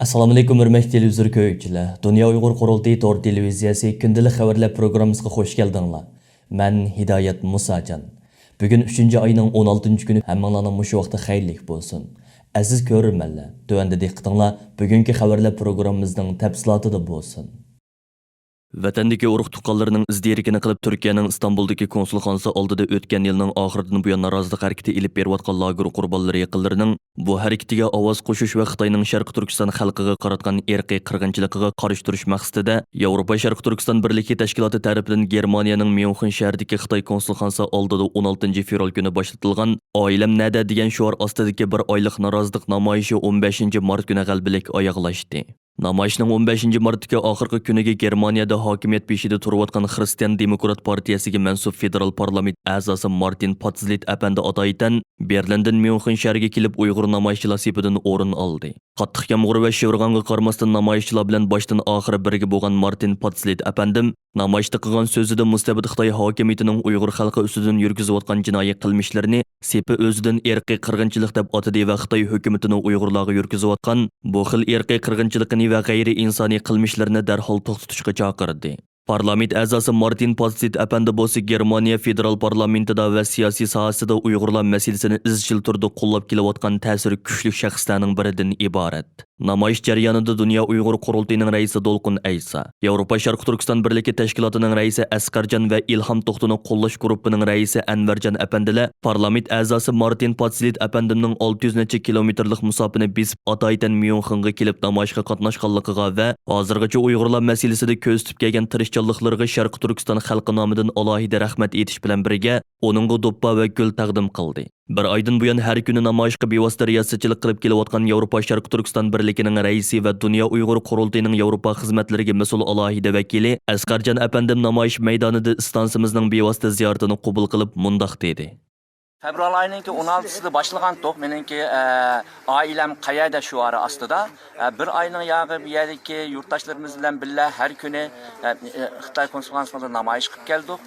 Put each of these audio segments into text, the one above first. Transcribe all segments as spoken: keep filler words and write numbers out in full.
ئەسسالامۇئەلەيكۇم، ھۆرمەتلىك تېلېۋىزور كۆرگۈچىلەر! دۇنيا ئۇيغۇر قۇرۇلتىيى تور تېلېۋىزىيەسى كۈندىلىك خەۋەرلەر پروگراممىسىغا خۇش كەلدىڭلار. مەن ھىدايەت مۇساجان. بۈگۈن ئۈچىنچى ئاينىڭ ئون ئالتىنچى كۈنى، ھەممىڭلارنىڭ مۇشۇ ۋاقتى خەيرلىك بولسۇن. ئەزىز كۆرۈرمەنلەر، تۆۋەندە دىققىتىڭلار بۈگۈنكى خەۋەرلەر پروگراممىمىزنىڭ تەپسىلاتىدا بولسۇن. ۋەتەندىكى ئۇرۇق-تۇغقانلىرىنىڭ ئىز دېرىكىنى قىلىپ، تۈركىيەنىڭ ئىستانبۇلدىكى كونسۇلخانىسى ئالدىدا ئۆتكەن يىلنىڭ ئاخىرىدىن بۇيان نارازىلىق ھەرىكىتى ئېلىپ بېرىۋاتقان لاگېر قۇربانلىرى يېقىنلىرىنىڭ بۇ ھەرىكىتىگە ئاۋاز قوشۇش ۋە خىتاينىڭ شەرقىي تۈركىستان خەلقىگە قاراتقان ئىرقىي قىرغىنچىلىقىغا قارشى تۇرۇش مەقسىتىدە، ياۋروپا شەرقىي تۈركىستان بىرلىكى تەشكىلاتى تەرىپىدىن گېرمانىيەنىڭ ميۇنخېن شەھىرىدىكى خىتاي كونسۇلخانىسى ئالدىدا ئون ئالتىنچى فېۋرال كۈنى باشلىتىلغان ئائىلەم نەدە دېگەن شوئار ئاستىدىكى بىر ئايلىق نارازىلىق نامايىشى ئون بەشىنچى مارت كۈنى غەلىبىلىك ئاياغلاشتى. نامايىشنىڭ ئون بەشىنچى مارتتىكى ئاخىرقى كۈنىگە گېرمانىيەدە ھاكىمىيەت بېشىدا تۇرۇۋاتقان خىرىستىيان دېموكرات پارتىيەسىگە مەنسۇپ فېدېرال پارلامېنت ئەزاسى مارتىن پاتزلىت ئەپەندى ئاتايىتەن بېرلىندىن ميۇنخېن شەھىرىگە كېلىپ، ئۇيغۇر نامايىشچىلار سېپىدىن ئورۇن ئالدى. قاتتىق يامغۇر ۋە شىۋىرغانغا قارىماستىن، نامايىشچىلار بىلەن باشتىن ئاخىر بىرگە بولغان مارتىن پاتزلىت ئەپەندىم نامايىشتا قىلغان سۆزىدە مۇستەبىت خىتاي ھاكىمىيىتىنىڭ ئۇيغۇر خەلقى ئۈستىدىن يۈرگۈزۈۋاتقان جىنايى قىلمىشلىرىنى سېپى ئۆزىدىن ئىرقىي قىرغىنچىلىق دەپ ئاتىدى ۋە خىتاي ھۆكۈمىتىنىڭ ئۇيغۇرلارغا يۈرگۈزۈۋاتقان بۇ خىل ئىرقىي قىرغىنچىلىقىنى ۋە غەيرىي ئىنسانىي قىلمىشلىرىنى دەرھال توختىتىشقا چاقىردى. پارلامېنت ئەزاسى مارتىن پاتسىت ئەپەندى بولسا گېرمانىيە فېدېرال پارلامېنتىدا ۋە سىياسىي ساھەسىدە ئۇيغۇرلار مەسىلىسىنى ئىزچىل تۈردە قوللاپ كېلىۋاتقان تەسىرى كۈچلۈك شەخسلەرنىڭ بىرىدىن ئىبارەت. نامايىش جەريانىدا دۇنيا ئۇيغۇر قۇرۇلتىيىنىڭ رەئىسى دولقۇن ئەيسا، ياۋروپا شەرقىي تۈركىستان بىرلىكى تەشكىلاتىنىڭ رەئىسى ئەسقەرجان ۋە ئىلھام توختىنى قوللاش گۇرۇپپىنىڭ رەئىسى ئەنۋەرجان ئەپەندىلەر پارلامېنت ئەزاسى مارتىن پاتسلىت ئەپەندىمنىڭ ئالتە يۈز نەچچە كىلومېتىرلىق مۇساپىنى بېسىپ ئاتايىتەن ميۇنخېنغا كېلىپ نامايىشقا قاتناشقانلىقىغا ۋە ھازىرغىچە ئۇيغۇرلار مەسىلىسىدە كۆرسىتىپ كەلگەن تىرىشچانلىقلىرىغا شەرقىي تۈركىستان خەلقى نامىدىن ئالاھىدە رەھمەت ئېيتىش بىلەن بىرگە، ئۇنىڭغا دوپپا ۋە گۈل تەقدىم قىلدى. بىر ئايدىن بۇيان ھەر كۈنى نامايىشقا بىۋاسىتە رىياسەتچىلىك قىلىپ كېلىۋاتقان ياۋروپا شەرقىي تۈركىستان بىرلىكىنىڭ رەئىسى ۋە دۇنيا ئۇيغۇر قۇرۇلتىيىنىڭ ياۋروپا خىزمەتلىرىگە مەسئۇل ئالاھىدە ۋەكىلى ئەسقەرجان ئەپەندىم نامايىش مەيدانىدا ئىستانسىمىزنىڭ بىۋاسىتە زىيارىتىنى قوبۇل قىلىپ مۇنداق دېدى. فېۋرال ئاينىڭكى ئون ئالتىسىدا باشلىغانتۇق، مېنىڭكى، ئە، ئائىلەم قەيەردە شوئارى ئاستىدا. ئە، بىر ئاينىڭ ياغى بۇ يەردىكى يۇرتداشلىرىمىز بىلەن بىللە ھەر كۈنى، ئە، ئە، خىتاي كونسۇلخانىسىنىڭ نامايىش قىلىپ كەلدۇق.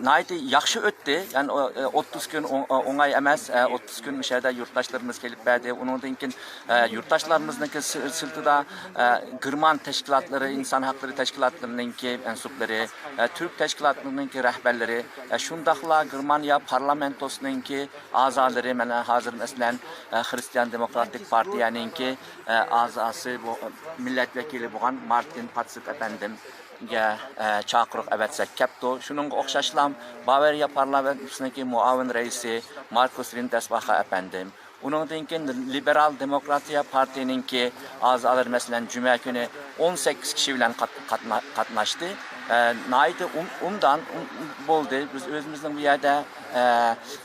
ناھايىتى ياخشى ئۆتتى. يەنى ئو-، ئە، ئوتتۇز كۈن ئو-، ئو-، ئوڭاي ئەمەس، ئە، ئوتتۇز كۈن مۇشۇ يەردە يۇرتداشلىرىمىز كېلىپ بەردى. ئۇنىڭدىن كېيىن، ئە، يۇرتداشلىرىمىزنىڭكى سى-، سىرتىدا، ئە، گېرمان تەشكىلاتلىرى، ئىنسان ھەقلىرى تەشكىلاتلىرىنىڭكى مەنسۇپلىرى، ئە، تۈرك تەشكىلاتلىرىنىڭكى رەھبەرلىرى، ئە، شۇنداقلا گېرمانىيە پارلامېنتوسىنىڭكى ئەزالىرى، مانا ھازىر مەسىلەن، ئە، خىرىستىيان دېموكراتىك پارتىيەنىڭكى، ئە، ئەزاسى، بۇ، مىللەت ۋەكىلى بولغان مارتىن پاتسىت ئەپەندىمگە، ئە، چاقىرىق ئەۋەتسەك كەپتۇ. شۇنىڭغا ئوخشاشلا باۋارىيە پارلامېنتىنىڭكى مۇئاۋىن رەئىسى ماركۇس رىندەسباخا ئەپەندىم، ئۇنىڭدىن كېيىن لىبېرال دېموكراتىيە پارتىيىنىڭكى ئەزالىرى، مەسىلەن، جۈمە كۈنى ئون سەككىز كىشى بىلەن قات-، قاتنا-، قاتناشتى. ئە، ناھايىتى ئوب-، ئوبدان، ئوب-، بولدى. بىز ئۆزىمىزنىڭ بۇ يەردە، ئە،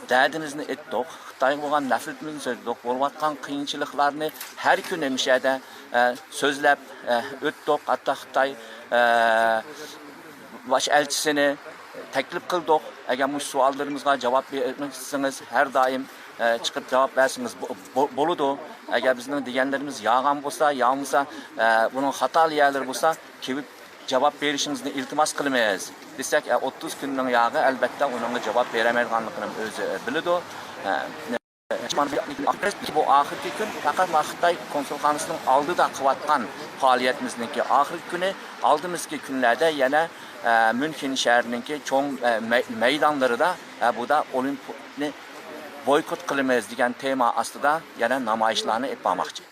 دەردىمىزنى ئېيتتۇق، خىتايغا بولغان نەپرىتىمىزنى سۆزلىدۇق، بولۇۋاتقان قىيىنچىلىقلارنى ھەر كۈنى مۇشۇ يەردە، ئە، سۆزلەپ، ئە، ئۆتتۇق. ھەتتا خىتاي، ئە، باش ئەلچىسىنى تەكلىپ قىلدۇق. ئەگەر مۇشۇ سوئاللىرىمىزغا جاۋاب بېرىمىز دېسىڭىز، ھەر دائىم، ئە، چىقىپ جاۋاب بەرسىڭىز بو-، بو-، بولىدۇ. ئەگەر بىزنىڭ دېگەنلىرىمىز يالغان بولسا، يا بولمىسا، ئە، بۇنىڭ خاتالىق يەرلىرى بولسا، كېلىپ جاۋاب بېرىشىڭىزنى ئىلتىماس قىلىمىز دېسەك، ئە، ئوتتۇز كۈننىڭ ياغى، ئەلبەتتە، ئۇنىڭغا جاۋاب بېرەلمەيدىغانلىقىنى ئۆزى، ئە، بىلىدۇ. ئە، بۇ ئاخىرقى كۈن پەقەت مانا خىتاي كونسۇلخانىسىنىڭ ئالدىدا قىلىۋاتقان پائالىيىتىمىزنىڭكى ئاخىرقى كۈنى. ئالدىمىزدىكى كۈنلەردە يەنە، ئە، ميۇنخېن شەھىرىنىڭكى چوڭ، ئە، مەي-، مەيدانلىرىدا، ئە، بۇدا ئولىمپىكنى بويكوت قىلىمىز دېگەن تېما ئاستىدا يەنە نامايىشلارنى ئېلىپ بارماقچى.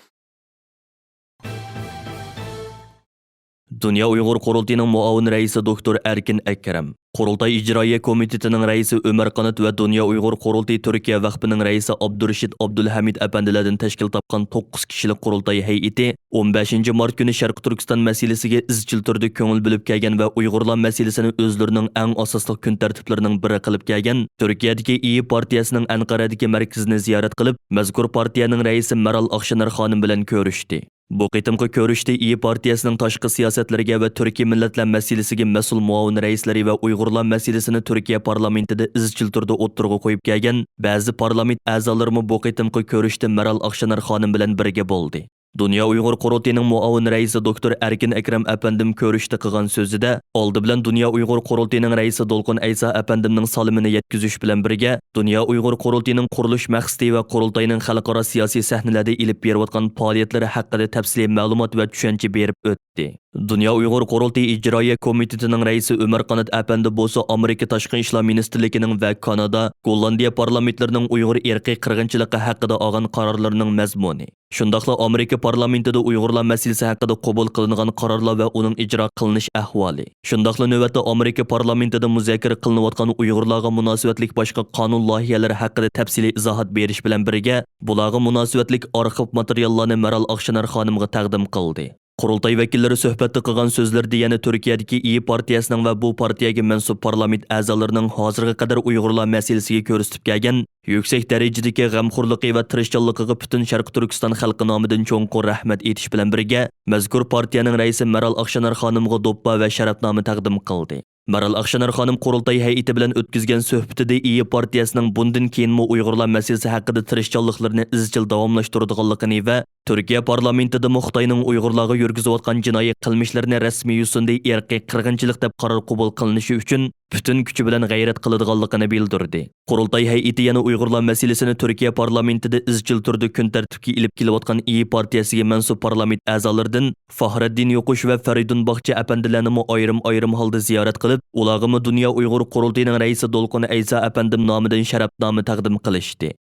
دۇنيا ئۇيغۇر قۇرۇلتىيىنىڭ مۇئاۋىن رەئىسى دوكتور ئەركىن ئەكرەم، قۇرۇلتاي ئىجرائىيە كومىتېتىنىڭ رەئىسى ئۆمەر قانات ۋە دۇنيا ئۇيغۇر قۇرۇلتىيى تۈركىيە ۋەقپىنىڭ رەئىسى ئابدۇرېشىت ئابدۇلھەمىد ئەپەندىلەردىن تەشكىل تاپقان توققۇز كىشىلىك قۇرۇلتاي ھەيئىتى ئون بەشىنچى مارت كۈنى شەرقىي تۈركىستان مەسىلىسىگە ئىزچىل تۈردە كۆڭۈل بۆلۈپ كەلگەن ۋە ئۇيغۇرلار مەسىلىسىنى ئۆزلىرىنىڭ ئەڭ ئاساسلىق كۈن تەرتىپلىرىنىڭ بىرى قىلىپ كەلگەن تۈركىيەدىكى ئىيى پارتىيەسىنىڭ ئەنقەرەدىكى مەركىزىنى زىيارەت قىلىپ، مەزكۇر پارتىيەنىڭ رەئىسى مەرال ئاقشېنەر خانىم بىلەن كۆرۈشتى. بۇ قېتىمقى كۆرۈشتە ئىيى پارتىيەسىنىڭ تاشقى سىياسەتلىرىگە ۋە تۈركىي مىللەتلەر مەسىلىسىگە مەسئۇل مۇئاۋىن رەئىسلىرى ۋە ئۇيغۇرلار مەسىلىسىنى تۈركىيە پارلامېنتىدا ئىزچىل تۈردە ئوتتۇرىغا قويۇپ كەلگەن بەزى پارلامېنت ئەزالىرىمۇ بۇ قېتىمقى كۆرۈشتە مەرال ئاقشېنەر خانىم بىلەن بىرگە بولدى. دۇنيا ئۇيغۇر قۇرۇلتىيىنىڭ مۇئاۋىن رەئىسى دوكتور ئەركىن ئەكرەم ئەپەندىم كۆرۈشتە قىلغان سۆزىدە، ئالدى بىلەن دۇنيا ئۇيغۇر قۇرۇلتىيىنىڭ رەئىسى دولقۇن ئەيسا ئەپەندىمنىڭ سالىمىنى يەتكۈزۈش بىلەن بىرگە، دۇنيا ئۇيغۇر قۇرۇلتىيىنىڭ قۇرۇلۇش مەقسىتى ۋە قۇرۇلتاينىڭ خەلقئارا سىياسىي سەھنىلەردە ئېلىپ بېرىۋاتقان پائالىيەتلىرى ھەققىدە تەپسىلىي مەلۇمات ۋە چۈشەنچە بېرىپ ئۆتتى. دۇنيا ئۇيغۇر قۇرۇلتىيى ئىجرائىيە كومىتېتىنىڭ رەئىسى ئۆمەر قانات ئەپەندى بولسا ئامېرىكا تاشقى ئىشلار مىنىستىرلىكىنىڭ ۋە كانادا، گوللاندىيە پارلامېنتلىرىنىڭ ئۇيغۇر ئىرقىي قىرغىنچىلىقى ھەققىدە ئالغان قارارلىرىنىڭ مەزمۇنى، شۇنداقلا ئامېرىكا پارلامېنتىدا ئۇيغۇرلار مەسىلىسى ھەققىدە قوبۇل قىلىنغان قارارلار ۋە ئۇنىڭ ئىجرا قىلىنىش ئەھۋالى، شۇنداقلا نۆۋەتتە ئامېرىكا پارلامېنتىدا مۇزاكىرە قىلىنىۋاتقان ئۇيغۇرلارغا مۇناسىۋەتلىك باشقا قانۇن لايىھەلىرى ھەققىدە تەپسىلىي ئىزاھات بېرىش بىلەن بىرگە، بۇلارغا مۇناسىۋەتلىك ئارخىپ ماتېرىياللارنى مەرال ئاخشىنار خانىمغا تەقدىم قىلدى. قۇرۇلتاي ۋەكىللىرى سۆھبەتتە قىلغان سۆزلىرىدە يەنە تۈركىيەدىكى ئىيى پارتىيەسىنىڭ ۋە بۇ پارتىيەگە مەنسۇپ پارلامېنت ئەزالىرىنىڭ ھازىرغا قەدەر ئۇيغۇرلار مەسىلىسىگە كۆرسىتىپ كەلگەن يۈكسەك دەرىجىدىكى غەمخورلۇقى ۋە تىرىشچانلىقىغا پۈتۈن شەرقىي تۈركىستان خەلقى نامىدىن چوڭقۇر رەھمەت ئېيتىش بىلەن بىرگە، مەزكۇر پارتىيەنىڭ رەئىسى مەرال ئاخشىنار خانىمغا دوپپا ۋە شەرەپنامە تەقدىم قىلدى. مەرال ئاخشىنار خانىم قۇرۇلتاي ھەيئىتى بىلەن ئۆتكۈزگەن سۆھبىتىدە ئىيى پارتىيەسىنىڭ بۇندىن كېيىنمۇ ئۇيغۇرلار مەسىلىسى ھەققىدە تىرىشچانلىقلىرىنى ئىزچىل داۋاملاشتۇرىدىغانلىقىنى ۋە تۈركىيە پارلامېنتىدىمۇ خىتاينىڭ ئۇيغۇرلارغا يۈرگۈزۈۋاتقان جىنايى قىلمىشلىرىنى رەسمىي يۈزىسىندە ئىرقىي قىرغىنچىلىق دەپ قارار قوبۇل قىلىنىشى ئۈچۈن پۈتۈن كۈچى بىلەن غەيرەت قىلىدىغانلىقىنى بىلدۈردى. قۇرۇلتاي ھەيئىتى يەنە ئۇيغۇرلار مەسىلىسىنى تۈركىيە پارلامېنتىدا ئىزچىل تۈردە كۈن تەرتىپكە ئېلىپ كېلىۋاتقان ئىيى پارتىيەسىگە مەنسۇپ پارلامېنت ئەزالىرىدىن فاھرەددىن يوقۇش ۋە فەرىدۇن باخچى ئەپەندىلەرنىمۇ ئايرىم-ئايرىم ھالدا زىيارەت قىلىپ، ئۇلارغىمۇ دۇنيا ئۇيغۇر قۇرۇلتىيىنىڭ رەئىسى دولقۇن ئەيسا ئەپەندىم نامىدىن شەرەپنامە تەقدىم قىلىشتى.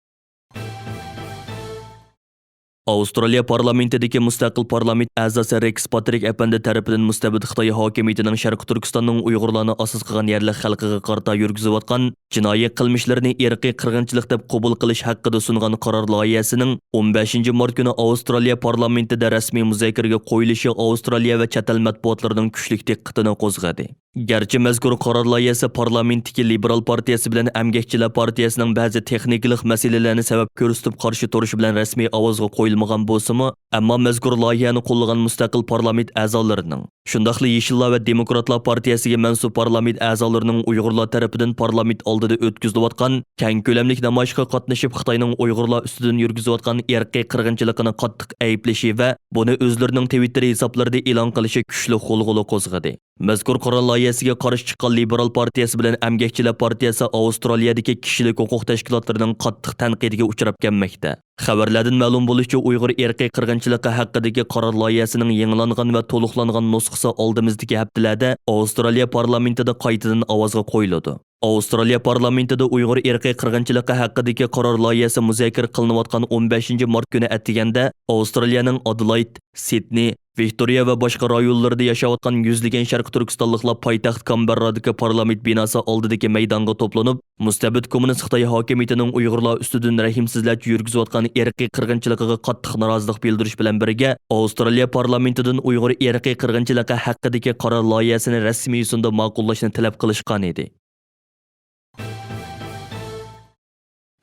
ئاۋسترالىيە پارلامېنتىدىكى مۇستەقىل پارلامېنت ئەزاسى رېكس پاترىك ئەپەندى تەرىپىدىن مۇستەبىت خىتاي ھاكىمىيىتىنىڭ شەرقىي تۈركىستاننىڭ ئۇيغۇرلارنى ئاساس قىلغان يەرلىك خەلقىگە قارىتا يۈرگۈزۈۋاتقان جىنايى قىلمىشلىرىنى ئىرقىي قىرغىنچىلىق دەپ قوبۇل قىلىش ھەققىدە سۇنغان قارار لايىھەسىنىڭ ئون بەشىنچى مارت كۈنى ئاۋسترالىيە پارلامېنتىدا رەسمىي مۇزاكىرىگە قويۇلۇشى ئاۋسترالىيە ۋە چەت ئەل مەتبۇئاتلىرىنىڭ كۈچلۈك دىققىتىنى قوزغىدى. گەرچە مەزكۇر قارار لايىھەسى پارلامېنتتىكى لىبېرال پارتىيەسى بىلەن ئەمگەكچىلەر پارتىيەسىنىڭ بەزى تېخنىكىلىق مەسىلىلەرنى سەۋەب كۆرسىتىپ قارشى تۇرۇشى بىلەن رەسمىي ئاۋازغا قويۇلمىغان بولسىمۇ، ئەمما مەزكۇر لايىھەنى قوللىغان مۇستەقىل پارلامېنت ئەزالىرىنىڭ، شۇنداقلا يېشىللار ۋە دېموكراتلار پارتىيەسىگە مەنسۇپ پارلامېنت ئەزالىرىنىڭ ئۇيغۇرلار تەرىپىدىن پارلامېنت ئالدىدا ئۆتكۈزۈلۈۋاتقان كەڭ كۆلەملىك نامايىشقا قاتنىشىپ، خىتاينىڭ ئۇيغۇرلار ئۈستىدىن يۈرگۈزۈۋاتقان ئىرقىي قىرغىنچىلىقىنى قاتتىق ئەيىبلىشى ۋە بۇنى ئۆزلىرىنىڭ تىۋىتتېر ھېسابلىرىدا ئېلان قىلىشى كۈچلۈك غۇلغۇلا قوزغىدى. مەزكۇر قارار لايىھەسىگە قارشى چىققان لىبېرال پارتىيەسى بىلەن ئەمگەكچىلەر پارتىيەسى ئاۋسترالىيەدىكى كىشىلىك ھوقۇق تەشكىلاتلىرىنىڭ قاتتىق تەنقىدىگە ئۇچراپ كەلمەكتە. خەۋەرلەردىن مەلۇم بولۇشىچە، ئۇيغۇر ئىرقىي قىرغىنچىلىقى ھەققىدىكى قارار لايىھەسىنىڭ يېڭىلانغان ۋە تولۇقلانغان نۇسخىسى ئالدىمىزدىكى ھەپتىلەردە ئاۋسترالىيە پارلامېنتىدا قايتىدىن ئاۋازغا قويۇلىدۇ. ئاۋسترالىيە پارلامېنتىدا ئۇيغۇر ئىرقىي قىرغىنچىلىقى ھەققىدىكى قارار لايىھەسى مۇزاكىرە قىلىنىۋاتقان ئون بەشىنچى مارت كۈنى ئەتىگەندە ئاۋسترالىيەنىڭ ئادېلايد، سىدنېي، ۋىكتورىيە ۋە باشقا رايونلىرىدا ياشاۋاتقان يۈزلىگەن شەرقىي تۈركىستانلىقلار پايتەخت كانبېررادىكى پارلامېنت بىناسى ئالدىدىكى مەيدانغا توپلىنىپ، مۇستەبىت كوممۇنىست خىتاي ھاكىمىيىتىنىڭ ئۇيغۇرلار ئۈستىدىن رەھىمسىزلەرچە يۈرگۈزۈۋاتقان ئىرقىي قىرغىنچىلىقىغا قاتتىق نارازىلىق بىلدۈرۈش بىلەن بىرگە، ئاۋسترالىيە پارلامېنتىدىن ئۇيغۇر ئىرقىي قىرغىنچىلىقى ھەققىدىكى قارار لايىھەسىنى رەسمىي يۈزىندە ماقۇللاشنى تەلەپ قىلىشقان ئىدى.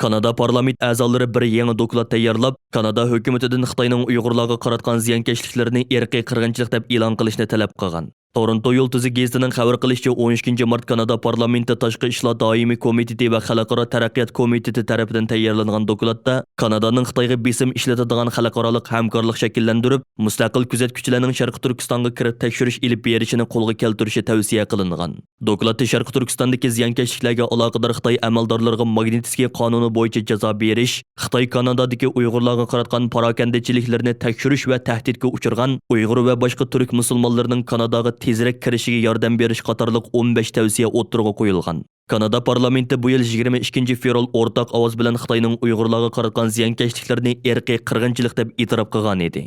كانادا پارلامېنت ئەزالىرى بىر يېڭى دوكلات تەييارلاپ، كانادا ھۆكۈمىتىدىن خىتاينىڭ ئۇيغۇرلارغا قاراتقان زىيانكەشلىكلىرىنى ئىرقىي قىرغىنچىلىق دەپ ئېلان قىلىشنى تەلەپ قىلغان. تورونتو يۇلتۇزى گېزىتىنىڭ خەۋەر قىلىشىچە، ئون ئىككىنچى مارت كانادا پارلامېنتى تاشقى ئىشلار دائىمىي كومىتېتى ۋە خەلقئارا تەرەققىيات كومىتېتى تەرىپىدىن تەييارلانغان دوكلاتتا كانادانىڭ خىتايغا بېسىم ئىشلىتىدىغان خەلقئارالىق ھەمكارلىق شەكىللەندۈرۈپ، مۇستەقىل كۆزەتكۈچىلەرنىڭ شەرقىي تۈركىستانغا كىرىپ تەكشۈرۈش ئېلىپ بېرىشىنى قولغا كەلتۈرۈشى تەۋسىيە قىلىنغان. دوكلاتتا شەرقىي تۈركىستاندىكى زىيانكەشلىكلەرگە ئالاقىدار خىتاي ئەمەلدارلىرىغا ماگنىتسكىي قانۇنى بويىچە جازا بېرىش، خىتاي كانادادىكى ئۇيغۇرلارغا قاراتقان پاراكەندىچىلىكلىرىنى تەكشۈرۈش ۋە تەھدىتكە ئۇچرىغان ئۇيغۇر ۋە باشقا تۈرك مۇسۇلمانلىرىنىڭ كاناداغا تېزرەك كىرىشىگە ياردەم بېرىش قاتارلىق ئون بەش تەۋسىيە ئوتتۇرىغا قويۇلغان. كانادا پارلامېنتى بۇ يىل يىگىرمە ئىككىنچى فېۋرال ئورتاق ئاۋاز بىلەن خىتاينىڭ ئۇيغۇرلارغا قاراتقان زىيانكەشلىكلىرىنى ئىرقىي قىرغىنچىلىق دەپ ئېتىراپ قىلغان ئىدى.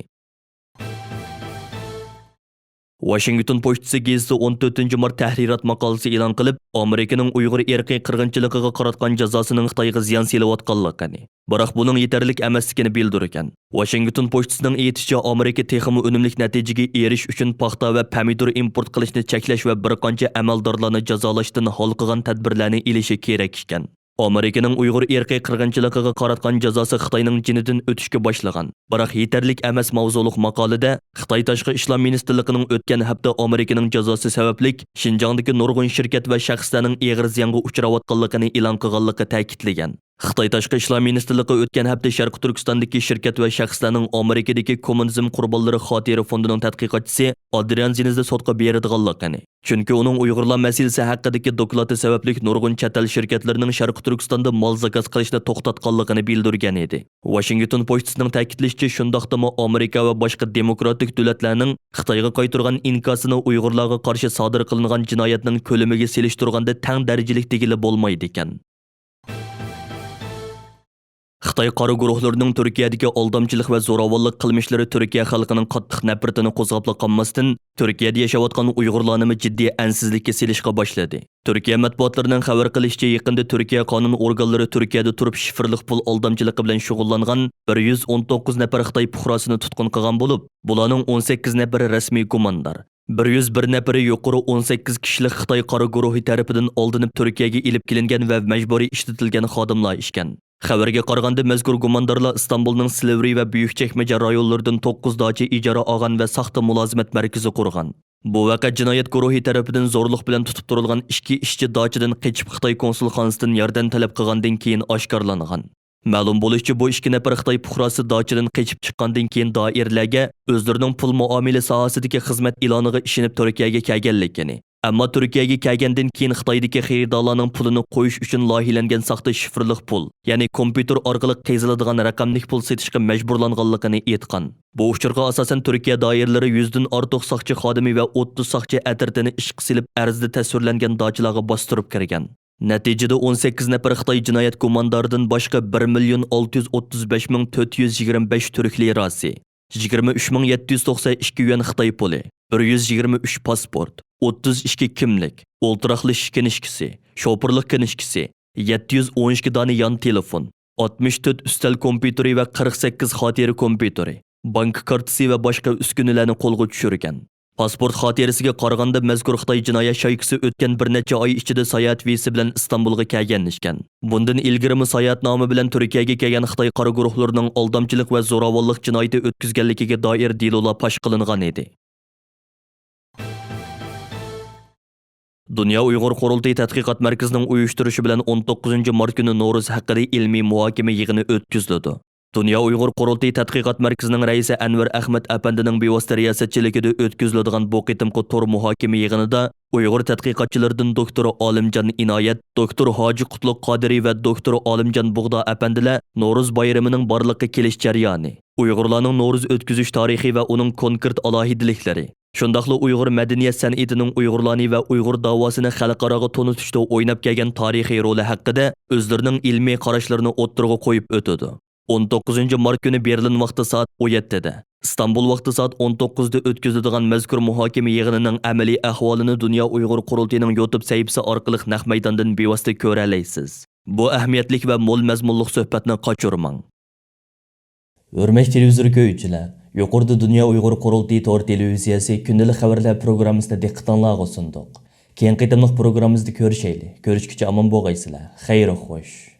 ۋاشىنگتون پوچتىسى گېزىتى ئون تۆتىنچى مارت تەھرىرات ماقالىسى ئېلان قىلىپ، ئامېرىكىنىڭ ئۇيغۇر ئىرقىي قىرغىنچىلىقىغا قاراتقان جازاسىنىڭ خىتايغا زىيان سېلىۋاتقانلىقىنى، بىراق بۇنىڭ يېتەرلىك ئەمەسلىكىنى بىلدۈرگەن. ۋاشىنگتون پوچتىسىنىڭ ئېيتىشىچە، ئامېرىكا تېخىمۇ ئۈنۈملۈك نەتىجىگە ئېرىشىش ئۈچۈن پاختا ۋە پەمىدۇر ئىمپورت قىلىشنى چەكلەش ۋە بىر قانچە ئەمەلدارلارنى جازالاشتىن ھالقىغان تەدبىرلەرنى ئېلىشى كېرەك ئىكەن. ئامېرىكىنىڭ ئۇيغۇر ئىرقىي قىرغىنچىلىقىغا قاراتقان جازاسى خىتاينىڭ جېنىدىن ئۆتۈشكە باشلىغان، بىراق يېتەرلىك ئەمەس ماۋزۇلۇق ماقالىدە خىتاي تاشقى ئىشلار مىنىستىرلىقىنىڭ ئۆتكەن ھەپتە ئامېرىكىنىڭ جازاسى سەۋەبلىك شىنجاڭدىكى نۇرغۇن شىركەت ۋە شەخسلەرنىڭ ئېغىر زىيانغا ئۇچراۋاتقانلىقىنى ئېلان قىلغانلىقى تەكىتلىگەن. خىتاي تاشقى ئىشلار مىنىستىرلىقى ئۆتكەن ھەپتە شەرقىي تۈركىستاندىكى شىركەت ۋە شەخسلەرنىڭ ئامېرىكىدىكى كوممۇنىزم قۇربانلىرى خاتىرە فوندىنىڭ تەتقىقاتچىسى ئادرىيان زىنىزنى سوتقا بېرىدىغانلىقىنى، چۈنكى ئۇنىڭ ئۇيغۇرلار مەسىلىسى ھەققىدىكى دوكلاتى سەۋەبلىك نۇرغۇن چەت ئەل شىركەتلىرىنىڭ شەرقىي تۈركىستاندا مال زاكاز قىلىشنى توختاتقانلىقىنى بىلدۈرگەن ئىدى. ۋاشىنگتون پوچتىسىنىڭ تەكىتلىشىچە، شۇنداقتىمۇ ئامېرىكا ۋە باشقا دېموكراتىك دۆلەتلەرنىڭ خىتايغا قايتۇرغان ئىنكاسىنى ئۇيغۇرلارغا قارشى سادىر قىلىنغان جىنايەتنىڭ كۆلىمىگە سېلىشتۇرغاندا تەڭ دەرىجىلىك دېگىلى بولمايدىكەن. خىتاي قارا گۇرۇھلىرىنىڭ تۈركىيەدىكى ئالدامچىلىق ۋە زوراۋانلىق قىلمىشلىرى تۈركىيە خەلقىنىڭ قاتتىق نەپرىتىنى قوزغاپلا قالماستىن، تۈركىيەدە ياشاۋاتقان ئۇيغۇرلارنىمۇ جىددىي ئەنسىزلىككە سېلىشقا باشلىدى. تۈركىيە مەتبۇئاتلىرىنىڭ خەۋەر قىلىشىچە، يېقىندا تۈركىيە قانۇن ئورگانلىرى تۈركىيەدە تۇرۇپ شىفىرلىق پۇل ئالدامچىلىقى بىلەن شۇغۇللانغان بىر يۈز ئون توققۇز نەپەر خىتاي پۇقراسىنى تۇتقۇن قىلغان بولۇپ، بۇلارنىڭ ئون سەككىز نەپىرى رەسمىي گۇماندار. بىر يۈز بىر نەپىرى يۇقىرى ئون سەككىز كىشىلىك خىتاي قارا گۇرۇھى تەرىپىدىن ئالدىنىپ تۈركىيەگە ئېلىپ كېلىنگەن ۋە مەجبۇرىي ئىشلىتىلگەن خادىملار ئىكەن. خەۋەرگە قارىغاندا، مەزكۇر گۇماندارلار ئىستانبۇلنىڭ سىلىۋرى ۋە بۈيۈكچەكمىجە رايونلىرىدىن توققۇز داچا ئىجارە ئالغان ۋە ساختا مۇلازىمەت مەركىزى قۇرغان. بۇ ۋەقە جىنايەت گۇرۇھى تەرىپىدىن زورلۇق بىلەن تۇتۇپ تۇرۇلغان ئىككى ئىشچى داچىدىن قېچىپ، خىتاي كونسۇلخانىسىدىن ياردەم تەلەپ قىلغاندىن كېيىن ئاشكارىلانغان. مەلۇم بولۇشىچە، بۇ ئىككى نەپەر خىتاي پۇقراسى داچىدىن قېچىپ چىققاندىن كېيىن، دائىرىلەرگە ئۆزلىرىنىڭ پۇل مۇئامىلە ساھەسىدىكى خىزمەت ئېلانىغا ئىشىنىپ تۈركىيەگە كەلگەنلىكىنى، ئەمما تۈركىيەگە كەلگەندىن كېيىن خىتايدىكى خېرىدارلارنىڭ پۇلىنى قويۇش ئۈچۈن لايىھەلەنگەن ساختا شىفىرلىق پۇل، يەنى كومپيۇتېر ئارقىلىق قېزىلىدىغان رەقەملىك پۇل سېتىشقا مەجبۇرلانغانلىقىنى ئېيتقان. بۇ ئۇچۇرغا ئاساسەن، تۈركىيە دائىرىلىرى يۈزدىن ئارتۇق ساقچى خادىمى ۋە ئوتتۇز ساقچى ئەترىتىنى ئىشقا سېلىپ، ئەرزدە تەسۋىرلەنگەن داچىلارغا باستۇرۇپ كىرگەن. نەتىجىدە، ئون سەككىز نەپەر خىتاي جىنايەت گۇماندارىدىن باشقا بىر مىليون ئالتە يۈز ئوتتۇز بەش مىڭ تۆت يۈز يىگىرمە بەش تۈرك لىراسى، يىگىرمە ئۈچ مىڭ يەتتە يۈز توقسان ئىككى يۈەن خىتاي پۇلى، بىر يۈز يىگىرمە ئۈچ پاسپورت، ئوتتۇز ئىككى كىملىك، ئولتۇراقلىشىش كىنىشكىسى، شوپۇرلۇق كىنىشكىسى، يەتتە يۈز ئون ئىككى دانە يان تېلېفون، ئاتمىش تۆت ئۈستەل كومپيۇتېرى ۋە قىرىق سەككىز خاتىرە كومپيۇتېرى، بانكا كارتىسى ۋە باشقا ئۈسكۈنىلەرنى قولغا چۈشۈرگەن. پاسپورت خاتىرىسىگە قارىغاندا، مەزكۇر خىتاي جىنايەت شايكىسى ئۆتكەن بىر نەچچە ئاي ئىچىدە ساياھەت ۋىزىسى بىلەن ئىستانبۇلغا كەلگەن ئىكەن. بۇندىن ئىلگىرىمۇ ساياھەتنامە بىلەن تۈركىيەگە كەلگەن خىتاي قارا گۇرۇھلىرىنىڭ ئالدامچىلىق ۋە زوراۋانلىق جىنايىتى ئۆتكۈزگەنلىكىگە دائىر دېلولار پاش قىلىنغان ئىدى. دۇنيا ئۇيغۇر قۇرۇلتىيى تەتقىقات مەركىزىنىڭ ئۇيۇشتۇرۇشى بىلەن ئون توققۇزىنچى مارت كۈنى نورۇز ھەققىدە ئىلمىي مۇھاكىمە يىغىنى ئۆتكۈزۈلىدۇ. دۇنيا ئۇيغۇر قۇرۇلتىيى تەتقىقات مەركىزىنىڭ رەئىسى ئەنۋەر ئەخمەت ئەپەندىنىڭ بىۋاسىتە رىياسەتچىلىكىدە ئۆتكۈزۈلىدىغان بۇ قېتىمقى تور مۇھاكىمە يىغىنىدا ئۇيغۇر تەتقىقاتچىلىرىدىن دوكتور ئالىمجان ئىنايەت، دوكتور ھاجى قۇتلۇق قادىرى ۋە دوكتور ئالىمجان بۇغدا ئەپەندىلەر نورۇز بايرىمىنىڭ بارلىققا كېلىش جەريانى، ئۇيغۇرلارنىڭ نورۇز ئۆتكۈزۈش تارىخى ۋە ئۇنىڭ كونكرېت ئالاھىدىلىكلىرى، شۇنداقلا ئۇيغۇر مەدەنىيەت سەنئىتىنىڭ ئۇيغۇرلارنى ۋە ئۇيغۇر داۋاسىنى خەلقئاراغا تونۇتۇشتا ئويناپ كەلگەن تارىخىي رولى ھەققىدە ئۆزلىرىنىڭ ئىلمىي قاراشلىرىنى ئوتتۇرىغا قويۇپ ئۆتىدۇ. ئون توققۇزىنچى مارت كۈنى بېرلىن ۋاقتى سائەت ئون يەتتىدە، ئىستانبۇل ۋاقتى سائەت ئون توققۇزدا ئۆتكۈزۈلىدىغان مەزكۇر مۇھاكىمە يىغىنىنىڭ ئەمەلىي ئەھۋالىنى دۇنيا ئۇيغۇر قۇرۇلتىيىنىڭ يۇتۇب سەھىپىسى ئارقىلىق نەق مەيداندىن بىۋاسىتە كۆرەلەيسىز. بۇ ئەھمىيەتلىك ۋە مول مەزمۇنلۇق سۆھبەتنى قاچۇرماڭ. ھۆرمەتلىك تېلېۋىزور كۆرگۈچىلەر، يۇقىرىدا دۇنيا ئۇيغۇر قۇرۇلتىيى تور تېلېۋىزىيەسى كۈندىلىك خەۋەرلەر پروگراممىسىنى دىققىتىڭلارغا سۇندۇق. كېيىنكى قېتىملىق پروگراممىمىزدا كۆرۈشەيلى. كۆرۈشكىچە ئامان بولغايسىلەر. خەير خوش.